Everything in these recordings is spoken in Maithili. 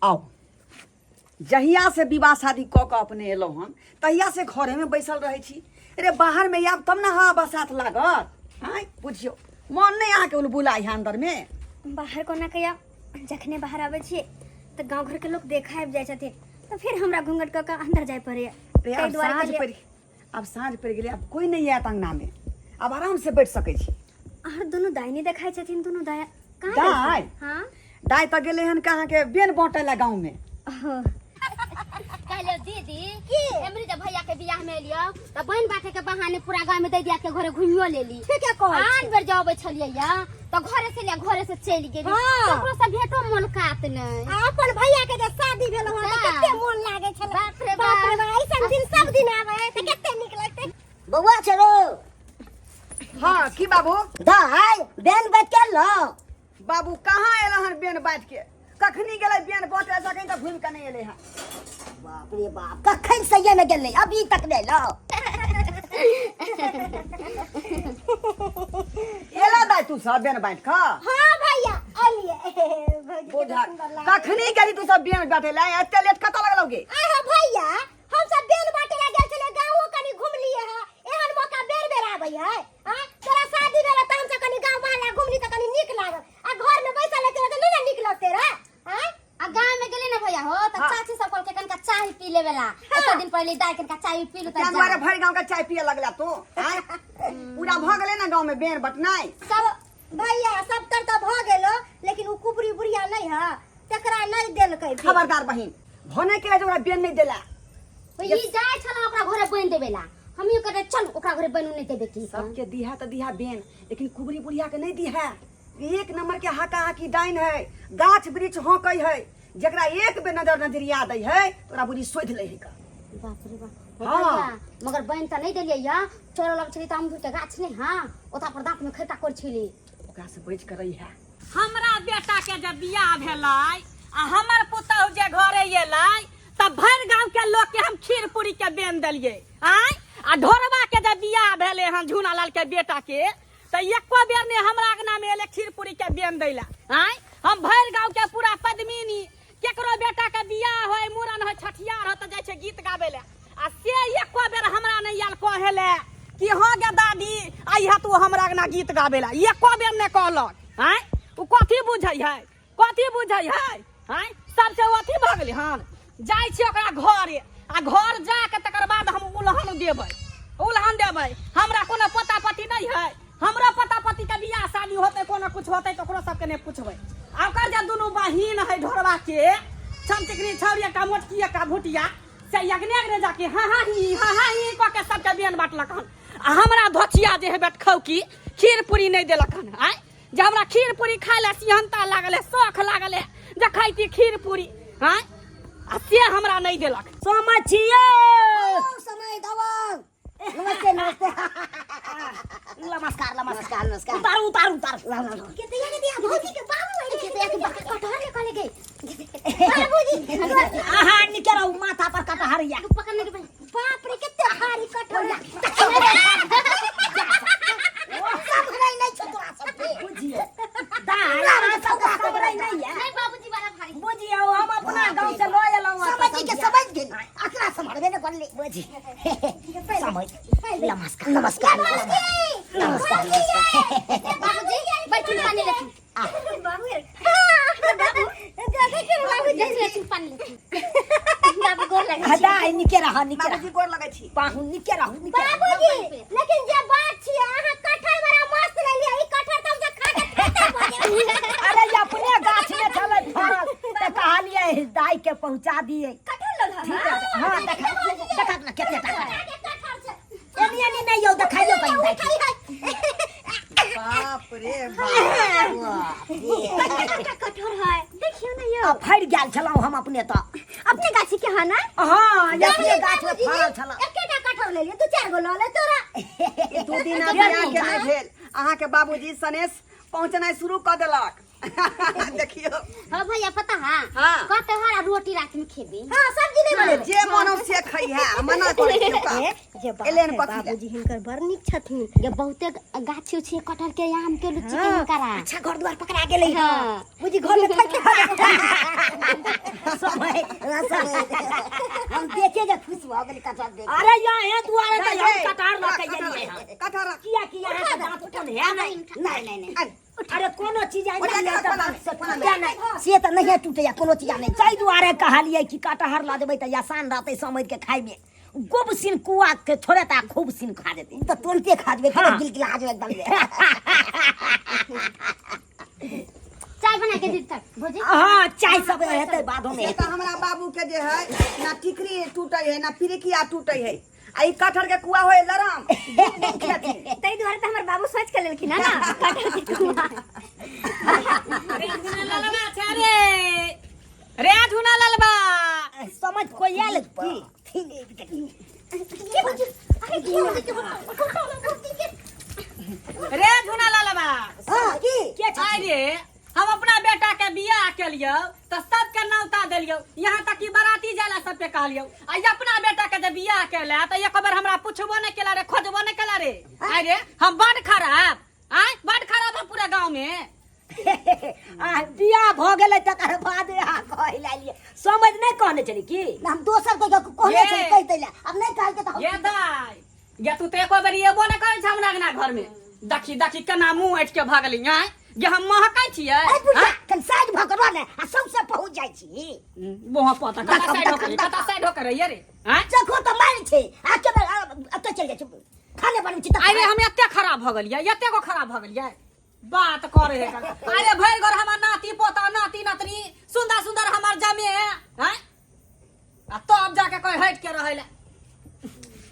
आउ जहिया से विवाह शादी कऽ कऽ अपने एलहुँ हन तहिया से घरेमे बैसल रहै छी। रे बाहरमे आयब तब ने हवा बसात लागत। आँय बुझियौ मन नहि अहाँके उलबुलाइ है अन्दरमे। बाहर कोना के आउ, जखने बाहर आबै छियै तऽ गाँव घरके लोक देखा आबि जाइ छथिन तऽ फेर हमरा घूंघट कऽ कऽ अन्दर जाय पड़ैया। रे ताहि आब दुआरे साँझ कहलियै पड़ि आब साँझ पड़ि गेलै, आब कोइ नहि आयत अङ्गनामे, आब आरामसँ बैठ सकै छी। अहाँ दुनू दाइ नहि देखाइ छथिन? दुनू दाइ कहाँ दाइ? गेलखिन? हाँ दाइ तऽ गेलै हन अहाँके बेन बाँटै लए गाँवमे। ओहो। कहलियो दीदी एमरी जब भैया के बियाह में एलियो त बहन बाटे के बहाने पूरा गांव में दे दिया के घरे घुमियो लेली। ठीके कहै छी। आन बेर जब अबै छलियै या त घरे से लिया घरे से चलि गेली। हाँ। ककरो से भेटो मुलाकात नहीं। आ अपन भैया के जे शादी भेल हन त हाँ। कते मोन लागै छलै। बाप रे बाप रे बाप। बाप, ऐसन दिन सब दिन आबै है त कते नीक लगतै। बौआ छरो। हाँ की बाबू? दाइ बेन बात के लो। बाबू कहाँ एल हन बेन बाँट के? कखनी गेलै बेन बाँटे से अखन तक घुमि के नहि एलै हन। बाप रे बाप, कखन से ये में गेलै अभी तक नहि लो। एला दाइ तू सब बेन बाँट के? हाँ भैया एलिए। भौजी के बुझा सुंदर लागल। कखनी गेली तू सब बेन बाँटे ला, एते लेट कतऽ लगलौ गे? आहो भैया हम सब बेन बाटे ला गेल छले, गांवो कनी घुमलिए है, एहन मौका बेर बेर आबै है। आ तोरा शादी भेल त हम सब कनी गांव बहला घुमली त कनी नीक लागल, आ घर में बैसल रहते त नहीं ना नीक लगते रे। आ आ गांव में गेली ना भैया हो त हाँ। चाची सब कहलके कनका चाय पी लेवेला। एते दिन पहले दाई कनका चाय पी लू त ताहि दुआरे भरि गांव के चाय पिए लगला तू। आँय पूरा भऽ गेलै ना गांव में बेन बटनाइ। सब भैया सब तर त भऽ गेलो, लेकिन उ कुबरी बुढ़िया नहीं है तकरा नहीं देलकै। खबरदार बहिन भने के जे ओकरा बेन नहीं देला। ई जाय छला ओकरा घरे बन देवेला, हमियो कहते चल ओकरा घरे बन नहीं देबे की। सबके दिहा त दिहा बेन, लेकिन कुबरी बुढ़िया के नहीं दिहा। एक नंबर के हाका हाकी डाइन है, गाछ वृक्ष हौंकै है, जकरा एक बेर नजर नजरिया दै है तोरा बुढ़ी शोधि लै है का। बाप रे बाप। हाँ। भैया, मगर बन त नहीं देलियै या चोर लग छली त अमरूद के गाछ नहीं, हां ओता पर दांत में खैता कर छली। ओकरा से बच के रही है। हमरा बेटा के जब बियाह भेलै आ हमर पुतहु जे घरे एलै त भरि गांव के लोग के हम खीर पूरी के बेन देलियै। आँय आ ढोरबा के जब बियाह भेलै हन झूनालाल के बेटा के त एको बेर ने हमरा अंगना में एलै खीर पूरी के बेन दै ला। आँय हम भरि गांव के पूरा पद्मिनी केकरो बेटा के बियाह होय मूड़न होय छठियार होय त जाइ छै गीत गाबै ले, आ से एको बेर हमरा नहीं आयल कहे ले कि हाँ गे दादी अइहे तू हमरा अंगना गीत गाबै ला, एको बेर नहीं कहलक। आँय उ कथी बुझै है, कथी बुझै है? आँय सबसे अथी भऽ गेलै हन। जाइ छी ओकरा घरे आ घर जाके तकर बाद हम उलहन देबै, उलहन देबै। हमरा कोनो पता पति नहीं है, हमरो पता पति के बियाह शादी होतै कोनो कुछ होतै तऽ ओकरो सबके नहीं पूछबै। आ ओकर जे दुनू बहिन है ढोरबा के चमचिकनी छौरी एकटा मोटकी एकटा भुटिया, से अगने अगने जाके हाँ हाँ ही हाँ हाँ ही कऽ के सबके बेन बाँटलक हन। आ हमरा धोचिया जे है बेटखौकी खीर पूरी नहीं देलक हन। आँय जे हमरा खीर पूरी खाय लए सिहनता लागल है, शौख लागल है जे खैती खीर पूरी। आँय आ से हमरा नहीं देलक। समय छियै। समय दबंग। नमस्ते नमस्ते। नमस्कार नमस्कार नमस्कार। उतारू उतारू उतारू। लाओ, लाओ, लाओ। केते या केते भौजी के बाबू है, केते या के बाबू कटहर ले कहले गई। बाबूजी आहा निके रहू माथा पर कटहर या। पकड़ने के बाप रे केते भारी कटहर। सब हराई नहीं छो तोरा सबके। बुझिए दाइ अहाँ सबके सबरै नहीं है। नहीं बाबूजी बड़ा भारी। बुझियौ हम अपना गांव से लऽ एलहुँ हँ। समझ के समझ गेल, अकरा संभालबे ने करले। बुझि समझ। नमस्कार नमस्कार नमस्कार नमस्कार। बाबूजी बैठिन पानी लेथिन। बाबू बाबू देखिए बाबू लेथिन पानी लेथिन। बाबू गोर लगै छी। दाइ निके रह निके रह। बाबूजी गोर लगै छी। पाहुन निके रहू निके रहू। बाबूजी लेकिन जे बात छी अहाँ कटहर बड़ा मस्त लेलियै, ई कटहर त हम सब खा के खत्म भऽ गेल। अरे ई अपने गाछ में छलै फड़ल त कहलियै दाइ के पहुंचा दियै। कटहर लग ठीक है हां देखा देखा ना केते टाका। कटहर छै। एनी एनी नहीं यौ देखाइयो कहीं दाइ के। बाप रे बाप। कटहर है देखियो ना यौ। आ फड़ि गेल छलहुँ हम अपने त। अपने गाछी के है ना? हाँ अपने गाछ में फड़ल छल। एकेटा कटहर ले लियो, दू चार गो लऽ ले तोरा। ई 2 दिन बियाह के नहीं भेल, अहाँ के बाबूजी सनेस पहुंचनाइ शुरू कऽ देलक। देखियो। हाँ भैया, पता है? हाँ। कते हरा रोटी रात में खेबी। हां, सब्जी नहीं बनेबै। जे मन से खइहा, मना करै छियौ का? ए, जे बात एलेन है, कथी लए? बाबूजी हिनकर बड़ नीक छथिन। ये बहुते गाछी उछी कटहर के, आम के, लुच्ची के हिनकरा। अच्छा घर द्वार पकड़ा गेलै। हाँ। बुझी घर में खाइ समय समय हम देखे के खुश भऽ गेली कटहर देख। अरे यहाँ दुआरे तऽ हम रे, कटहर लऽ के कटहर एलियै हन। कटहर रख। किया कि यहाँ के दाँत उठन है नहीं। नहीं नहीं नहीं। अरे, अरे कोनो चीज आइ ओकरा नहि के तऽ कोना दाँत से कोना टूटे नहि। से तऽ नहिए टूटैया, कोनो चीज नहि। ताहि दुआरे कहलियै कि कटहर लऽ जेबै तऽ आसान रहतै समझ के खाइमे। गोब सिन कुआ के छोड़े तऽ खूब सिन खा जेतै। तऽ तुरन्ते खा जेबै। हाँ। गिलगिला जेबै एकदम। चाय बना के दी तक भौजी। हाँ, चाय सब हेतै बादोमे। से तऽ हमरा बाबू के जे है ना टिकरी टूटे है ना पिरिकिया टूटे है, आ ई कटहर के कुआ होय लरम खेथिन। ताहि दुआरे तऽ हमर बाबू सोचि के लेलखिन हँ ना कटहर के कुआ। रे झुना ललबा छै रे, रे झुना ललबा। समझ कोई आयल की? के भौजी? अरे के भौजी, के भौजी? रे झुना ललबा। हाँ, की? के छथिन? अरे हम अपना बेटा के बियाह केलियौ तऽ सबके नौता देलियौ, यहाँ तक कि बराती जाला सबके कहलियौ, आ ई अपना बेटा के जे बियाह केला तऽ एक बेर हमरा पुछबो नहि केला रे, खोजबो नहि केला रे। आय रे, हम बड खराब, आय बड खराब हम पूरा गाँव में। आ बियाह भऽ गेलै तकर बाद अहाँ कहै लए एलियै? समझ नहि कहने छली की? ना, हम दोसर कोई के कहने ये। छली कहि दैला, अब नहि कहलकै तऽ हम ये दाय ये, तू तऽ एको बेर एबो नहि करै छ हमरा अंगना घर में। देखी देखी केना मुंह ऐठ के भागली। आय जे हम महकै छियै? ए बुढ़िया, कनि साइड भऽ कऽ रह ने आ सौंसे पहुँच जाइ छी। मोह पता कता देखब, साइड हो देखब, करे, कता देखब। साइड हो करे ये रे? आय चखो तऽ मारि छै आ के बेर एतऽ चलि जाइ छी, खाने बनबै छी तऽ। अरे हम एते खराब भऽ गेलियै, एते गो खराब भऽ गेलियै बात करे है। अरे भरि घर हमर नाती पोता नाती नतनी सुंदर सुंदर हमर जमे है, आँय? आ तब जाके कोई हट के रहै ले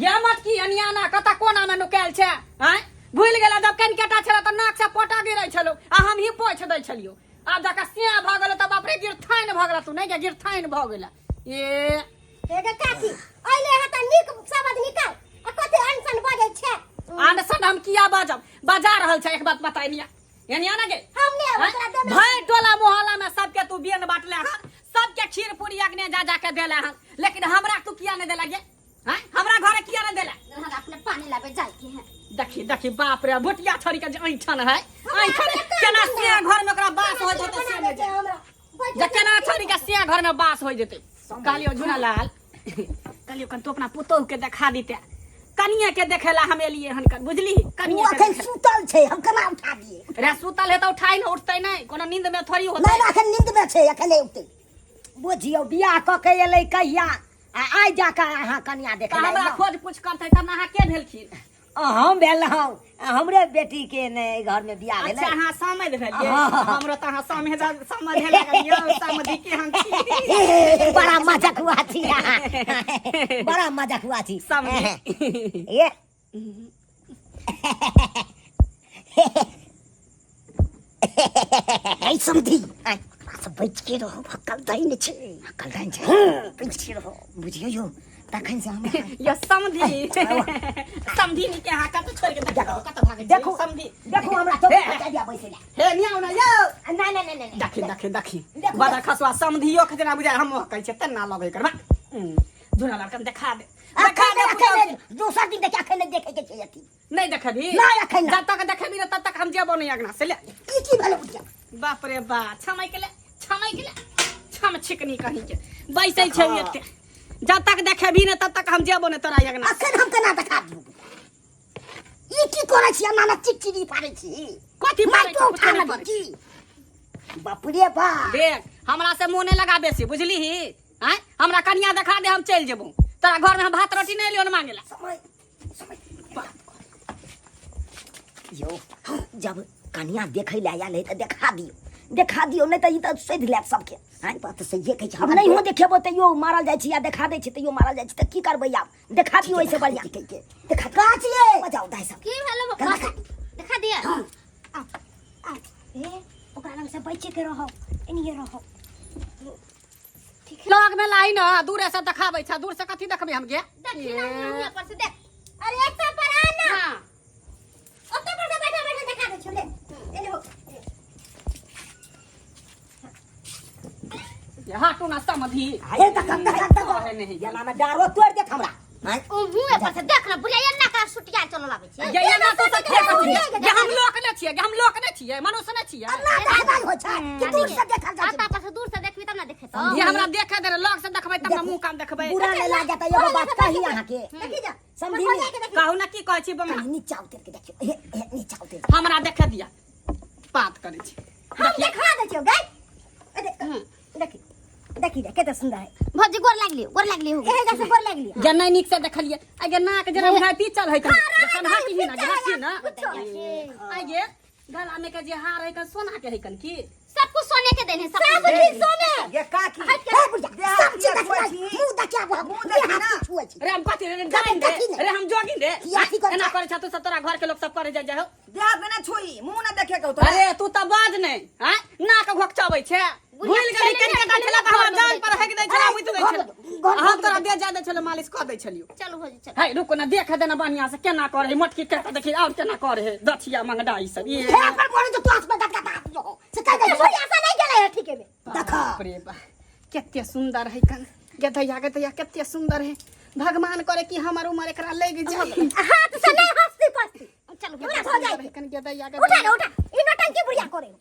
गे मत की अनियाना कतऽ कोना में नुकायल छै? आँय, भूलि गेला? जब कनिकेटा छलै तऽ नाक से पोटा गिरै छलौ आ हम ही पोछि दै छलियौ। आब जाके सिया भऽ गेलै तऽ बाप रे, गिरथाइन भऽ गेला तू नहि गे, गिरथाइन भऽ गेला ए। हे गे काकी, अइले हे तऽ नीक शब्द निकाल आ कते अनसन बजै छै। अनसन हम किया बाजब? बजा रहल छै। एक बात बताय निया, एनिया ना गे। हम नहि आबो तोरा देबै। भाई टोला मोहल्ला में सबके तू बेन बांटले हन, सबके खीर पूरी अग्ने जा जा के देले हन, लेकिन हमरा तू किया नहीं देला गे? हैं, हमरा घरे किया नहीं देला? हमरा अपने पानी लाबे जाय के है। देखी देखी, बाप रे, भुटिया छोड़ी के जे ऐठन है, ऐठन केना से घर में ओकरा बास हो जेतै से नहि जाय। जे केना छोड़ी के से घर में बास हो जेतै। कहलियो झुना लाल, कहलियो कन तू अपना पुतोह के देखा दीते, कनिया के देखेला हम एलिए हन कन, बुझली? ओ कनिया के अखन देखेला। सुतल छै, हम केना उठा दियै? रे सुतल है तऽ उठाइ ने, उठतै नहि? कोनो नींद में थोड़ी होतै? नहि नहि, अखन नींद में छै, अखन नहि उठतै। बुझियौ, बियाह कऽ के एलै कहिया आ आइ जाकऽ अहाँ कनिया तऽ देखै हमरा लए। खोज पूछ करतै तब ने। अहाँ के भेलखिन? हम भेलहुँ, हमरे बेटी के ने एहि घर में बियाह भेलै। अच्छा, अहाँ समझ भेलियै? हाँ। हमरो तऽ अहाँ समझ समझे लागलियै, समधि के हम छी। बड़ा मजाक हुआ छी अहाँ, बड़ा मजाक हुआ छी। समझी। ए ऐ समधी, ओकरा से बचि के रहो, भक्कल दैन छै। भक्कल दैन छै? बचि के रहो, बुझियौ यौ तखन से हमरा यो समधी, समधी नी के अहाँ कतऽ छोड़ि के देखो कतऽ भागै छी? देखू। समधी। देखू, हमरा चौकी पर जाय दिया बैसै लए। हे नियाउ ना यौ। नहि नहि नहि नहि। देखी देखी देखी। देखू। बड़ा खसुआ समधियो के जेना बुझाय हम कहै छै तेना लगै करबा। झुना लड़कन देखा दे, देखा अखन दे अखन पुतहु के। नहि, दोसर दिन देखि, अखन नहि देखै के छै अथी। नहि देखबी? नहि, अखन नहि। जब तक देखबी ने तब तक हम जेबो नहि अगना से ले। ई की भेलै बुढ़िया? बाप रे बा, छमैक ले, छमैक ले, छम छिकनी कहीं के बैसै छै एते। जब तक देखेबी ने तब तक हम जेबो ने तोरा अगना। अखन हम केना देखा दियौ? ई की करै छी? एना चिड़चिड़ी पारै छी। कथी पारै छी? माइको कुछो उठा नहि लेबै पारै। की? बाप रे बाप। देख, हमरा से मुँह नहि लगा बेसी, बुझली ही? आँय, हमरा कनिया देखा दे, हम चलि जेबो तोरा घर में। हम भात रोटी नहि लियो मांगे ला। समय समय यौ, जब कनिया देखै लए आयल है तऽ देखा दियौ, देखा दियौ, नहि तऽ ई तऽ सधि लेत सबके। आँय, बात तऽ सहिए कहै छै। आब नहि हो देखेबो तैयो मारल जाइ छी आ देखा दै छी तैयो मारल जाइ छी, तऽ की करबै आब? देखा दियौ, एहिसँ बढ़िआँ देखा कहाँ छियै? बजाउ दाइ सब। की भेलो? कना खा। देखा दिया। आ आ ए, ओकरा लग से बचे के रहो, एनिये रहो। लग में लाई ना, दूर से देखाबै छ, दूर से कथी देखबै हम गे? देखी ना हियां पर से देख। अरे एक पर आ ना। हाँ। ओतऽ पर से बैठा बैठा देखा दै छौ, ले एने हो। काटू ना समधी। हे देख देख देख। कहे नहीं। एना में डारो तोड़ देत हमरा। आँय? ओ मुँहे पर से देख ना बुढ़िया एना का सुटिया चलल आबै छै। ये एना तो सब फेंकै छियै। ये हम लोक नहि छियै, हम लोक नहि छियै, मनुष्य नहि छियै। ना देखल होइ छै कि दूर से देखल जाइ छै? आता पर से दूर से देखबी तब ना देखेतौ। ये हमरा देखे दे, लग से देखबै तब ना मुँह कान देखबै। बुरा नहि लागत एगो बात कही अहाँके? देखी जा। समझी? कहू ना, की कहै छी बंगा? कनी नीचा उतर के देखियौ, हे हे, नीचा उतर के। हमरा देखे दिया, बात करै छी। हम देखा दै छियौ गै, ए देख, देखी देखी, देख कते सुंदर है। भौजी, गोर लागली, गोर लागली हो। एहे जैसे गोर लागली। जे नहि नीक से देखलियै, आगे नाक जेना बुझाइ पीचल है कन सनहकी ही ना राखी ना। आगे गला में के जे हार है कन सोना के है कन की? सब कुछ सोने के देने, सब सब कुछ। चीज सोने। ये काकी। हे बुढ़िया, सब चीज देह देखबै, हाथ मुँह देखिया, मुँह मुँह देखी हाथ ना। छुए छी। रे हम कथी रे डाइन रे? देखी ने। रे हम जोगिन रे? की अथी करै एना छै? करै छ तू सब, तोरा घर के लोग सब करे जाय जाय हो। देह हाथ में ना छुई, मुंह ना देखे के होतो। अरे तू तऽ बाज नहि, आँय, नाक घोकचबै छै। भूल गेली, कनिके टा छलै तऽ हमरा जान पर हेक दै छलै, उठि दै छलै। हम तोरा दे जा दै छलै, मालिश कऽ दै छलियौ। चलू भौजी, चलू। हे रुको ना, देख देना बढ़िया से केना करे है, मोटकी कह के देखी और केना करे है दछिया मंगडा ई सब ये। हे पर बोले जो तू में गदगदा जो से कह दे। बुढ़िया से नहीं गेलै है ठीके में। देख। बाप रे बा, कते सुंदर है कन गधैया, गधैया कते सुंदर है। भगवान करे कि हमर उमर एकरा लग जाए। हाथ से नहीं हंसती पसती। चलू। हमरा हो जाए। कन गधैया। उठा ना, उठा, ई नौटंकी बुढ़िया करे।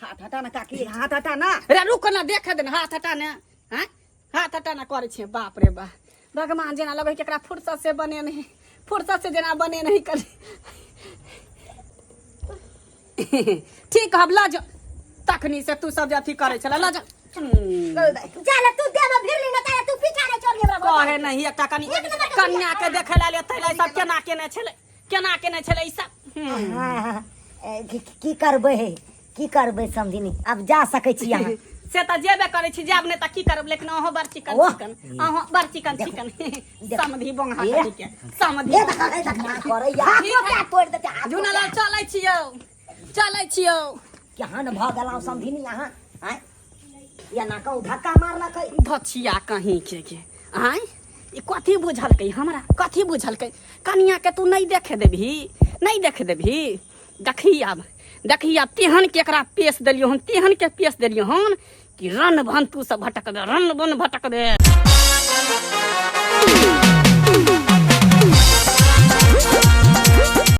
हाथ हटा ना काकी, हाथ हटा ना। रे रुक ना, देख दे ना, हाथ हटा ने, हैं, हाथ हटा ना करे छे। बाप रे बा, भगवान जेना लगे कि एकरा फुर्सत से बने नहीं, फुर्सत से जेना बने नहीं करे। ठीक हम लऽ जो, तखनी से तू सब जे अथी करे छला, लऽ जो। जा ले, तू देह में भिरली ना तारे तू पीछा नहीं छोड़ हमरा। कहे नहीं एकटा कनी एक नंबर के। कन्या के देखे ला ले तैला सब केना केने छलै, केना केने छलै ई सब। हाँ, ए, की करबै, की करबै समधिनी, आब जा सकै छी अहाँ। से तऽ जेबे करै छी, जायब नहि तऽ की करब? लेकिन अहूँ बड़ चिकन ओह। चिकन, अहूँ बड़ चिकन चिकन समधी बोंगा ए। कथी के समधी। ए देख, ए देख, ना करैया, हाथ क्या तोड़ि देतै हाथ। झुनालाल, चलै छियौ, चलै छियौ। केहन भऽ गेलहुँ समधिनी अहाँ? आँय, एना कहूँ धक्का मारलकै। धछिया कहीं के आँय, ई कथी बुझलकै हमरा? कथी बुझलकै? कनिया के तू नहि देखे देबही, नहि देखे देबही। देखही आब, देखही आब, तेहन के एकरा पेश देलियौ हन, तेहन के पेश देलियौ हन कि रन भन तू सब भटकबे, रन बन भटकबे।